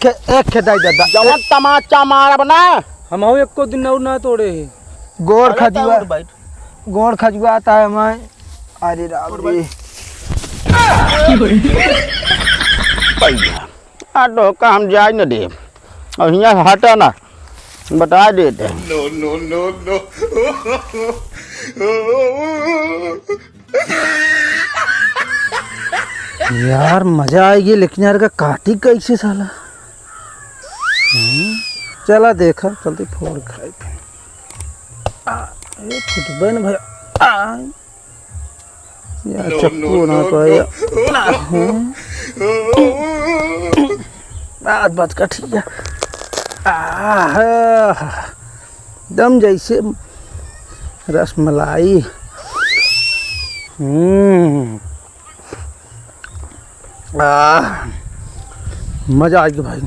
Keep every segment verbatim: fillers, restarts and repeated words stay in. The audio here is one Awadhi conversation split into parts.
खे-, एक खे दाई दादा। जवन तमाचा मारब ना। हमहू एको दिन और ना तोड़े ही। गोड़ अरे खजुआ, तो उठ बैठ। गोड़ खजुआत है मैं। अरे राम उठ रे। बैठ। आ, तो का हम जाए न देब। और हियाँ हटा ना, बता देते हैं। No, no, no, no। यार, मजा आएगी, लेकिन यार, का काटी कैसे साला? हम्म, चला देखा, चलते फोड़ खाए। आ, ए, फुटबे न भाई। आ, यार, चक्कू ना तो आया। हम्म। बात, बात का ठीक है। आहा, दम जैसे रसमलाई। हम्म। आह, मजा आ गया भाई।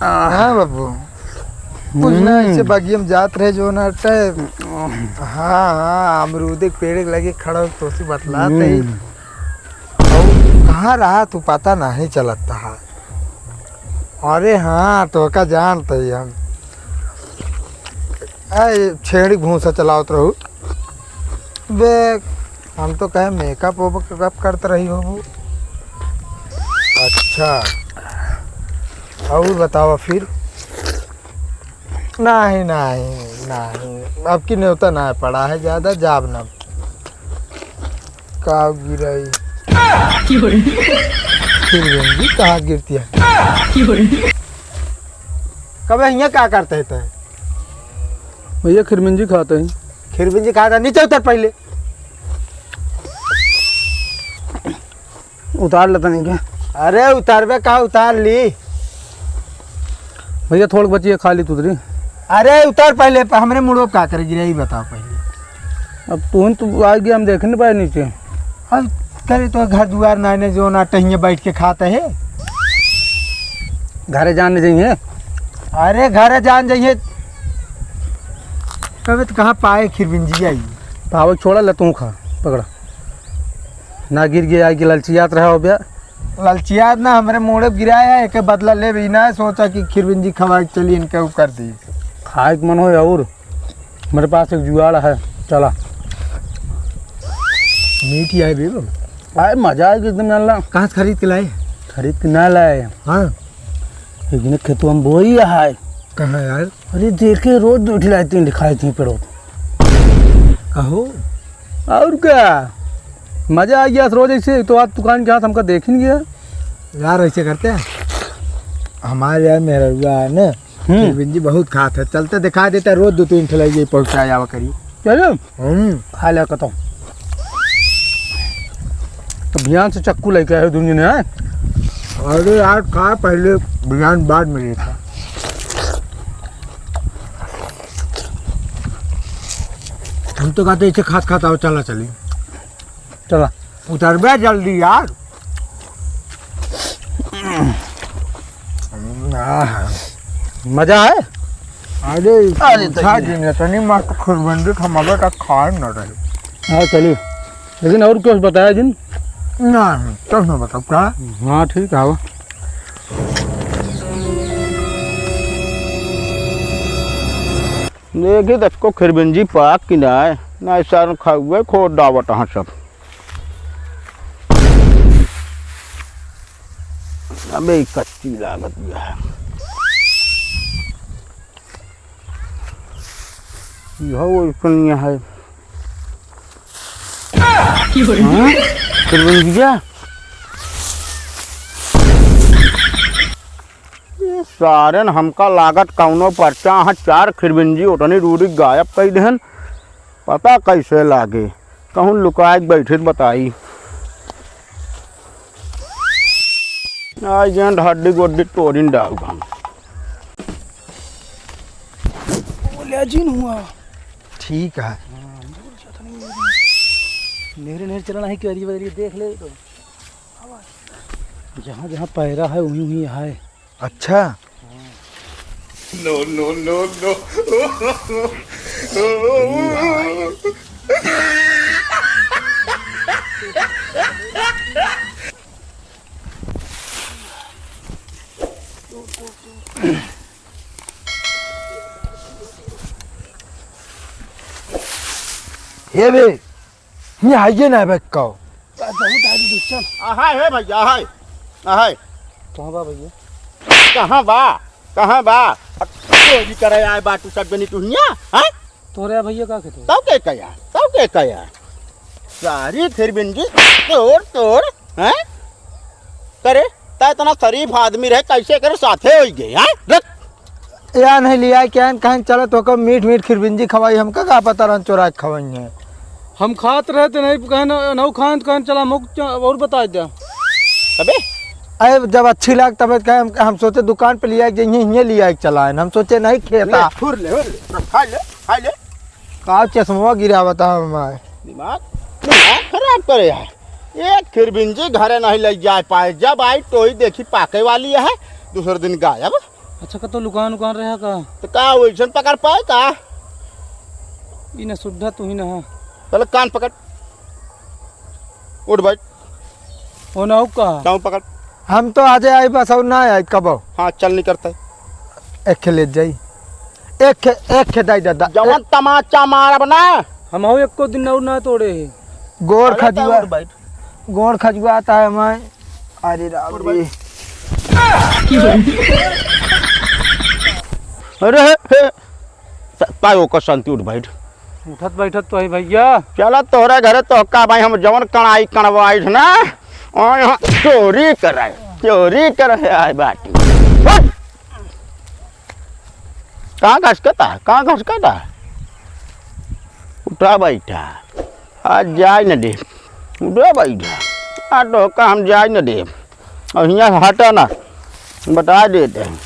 आह। हाँ बाबू, कुछ ना, हम्म। ऐसे बगिया में जात रहे जो ना अटे। हाँ, हाँ, अमरूदे के पेड़ के लगे खड़ा होके तोसे बतलात है। हम्म। और कहाँ रहा तू, पता नहीं चलत है। अरे हाँ, तोहका जानत ही हम। ए, छेड़ी भूसा चलावत रहू। बे, हम तो कहे मेकअप वेकअप करत रही होबू। अच्छा, और बतावा फिर। नहीं, नहीं, नहीं, अब की न्योता ना पड़ा है ज्यादा, जाब ना। का गिराई? की हो रही? फिर बहन जी, कहाँ गिरती है? की हो रही? कबे हियाँ का करते हैं तैं? भैया, खिरमिंजी खाते हैं। खिरमिंजी खाते हैं, नीचे उतर पहले। उतार लेता नहीं क्या? अरे उतारबे का, उतार ली। भैया, थोड़ बची है, खा ली तू उतरी। अरे उतर पहले, प-, हमरे मुड़ो का करेगी रे, ई बताओ पहले। अब तू ही तो आ गया, हम देख नहीं पाए नीचे। अब करे तो घर दुआर ना ने जो ना टहिया बैठ के खाते है। घरे जाने जाइए। अरे घरे जान जाइए। कबे तो कहाँ पाए खिरबिंजी आई। पावे छोड़ा, ले तू खा, पकड़ा। ना गिर गया, आगे ललचियात रहा हो बे। ललचियात ना, हमरे मोड़े गिराया है, एके बदला लेबे ना, सोचा कि खिरबिंजी खवा के चली इनके ऊपर दी। खाए के मन हो और मेरे पास एक जुगाड़ है, चला। मीठी है बे। आए, मजा आएगा एकदम, जान ला। कहाँ से खरीद के लाए? खरीद के ना लाए। हाँ। एक दिन खेतवा में बोई है। कहाँ यार? अरे देखे, रोज दो ठिलाई, तीन ठिलाई, तीन पेड़ो। कहो। और क्या? मजा आ गया रोज ऐसे, तो आज दुकान के हाथ हमका देख ही नहीं गया। यार ऐसे करते हैं, हमारे यार मेहरुआ है ना, हम्म। खिरबिंजी बहुत खात है, चलते दिखा देता, रोज दो तीन ठिलाई ये पहुँचा जावा करी। चलो। हम्म। खा ले कतो। तो भियान से चक्कू लेके आए दुनिया ने, हैं? अरे यार, खा पहले, भियान बाद में लेता। हम तो कहते इसे खात खात आओ, चला चली। चला। उतरबे जल्दी यार। आहा। मजा है? अरे, अरे, उठा तैयार। दिन इतनी मस्त खुरबंदी खमाबे का खाए न रहे। हाँ, चलिए। लेकिन और कुछ बताया जिन? ना, कुछ ना बताओ, का? हाँ, ठीक है, आवा। देखी, तक्को खिरबिंजी पाक कि नाय, नाय सारन खाउए खोद डावत हाँ सब। अबे, ई कच्ची लागत बिया। इहो ओइसनिया है। हाँ? खिरबिंजिया? ये सारेन हमका लागत कौनो परचा, हाँ, चार खिरबिंजी ओतनी दूरी गायब कई देहन। पता कैसे लागे, कहूँ लुकाए के बैठे त बताई। आई जान हड्डी गोड्डी तोड़िन डाउब हम। बोले जिन हुआ। ठीक है। हाँ, नेहरे नेहरे चलना है कि अरिया बरिया देख ले तो। जहाँ जहाँ पैरा है, वहीं वहीं है। अच्छा। No, no, no, no। हे बे, ये आइए ना बे, कहो। चल। अहाय हे भैया, अहाय, अहाय। कहाँ बा भैया? कहाँ बा? कहाँ बा? चोरी करे आए बा तू सब जनी टुहिया, हैं? तोरे भैया का खेत है? तब के कया? तब के कया? सारी फिर बिंदी तोड़ तोड़, हैं? करे, ता इतना शरीफ आदमी रहे, कैसे करे साथे होई गए, हैं? रख। या नहीं लिया क्या, कहें चलो तोहका मीठ मीठ खिरबिंजी खवाई, हमका का पता रहन चोरा के खवाई है। हम खात रहे त नहीं, कहें न, नौ खाएं त कहें चला, मुक च-, और बताइ द्या। अबे। अरे, जब अच्छी लाग तब कहें हम, हम सोचे दुकान पे लिया के जइहें, हियाँ लिया के चलाएन। हम सोचे नहीं खेता। ले, फुर ले, फुर ले। खा ले, खा ले। का चश्मा गिरावता हमार? दिमाग, दिमाग खराब करे है। एक खिरबिंजी घरे नहीं ले जाए पाए। जब आई टोई देखी पाके वाली है, दूसरे दिन गायब। अच्छा, कतो लुकान उकान रहा का? तो का वैसन पकड़ पाए का? ई न सुड्ढा तू ही न हा। पहले कान पकड़। उठ बैठ। ओ ना का? पाँव पकड़। हम तो आजे आई बस और ना आई कबो। हाँ, चल निकरते। एक खे ले जाई। एक खे, एक खे दाई दादा। जवन तमाचा मारब ना। हम हो एको दिन और ना तोड़े ही। गोड़ अरे खजुआ। उठ बैठ। गोड़ खजुआ आता है मैं। अरे राम उठ रे। बैठ। अरे हे, हे। त-, पाए ओकर शांति, उठ बैठ। उठत बैठत तो है भैया। चला तोहरे घरे तो का भाई, हम जवन कड़ाई कड़वाई है ना, और यहाँ चोरी करे, चोरी करे आए बाटी। उठ! कहाँ घसकता? कहाँ घसकता? उठा बैठा, आज जाए न दे। उठा बैठा, आ तो का हम जाए न दे। और हियाँ हटा ना, बता देते हैं।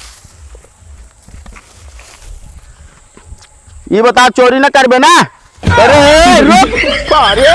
ये बता, चोरी न करबे ना? अरे, रुक, अरे,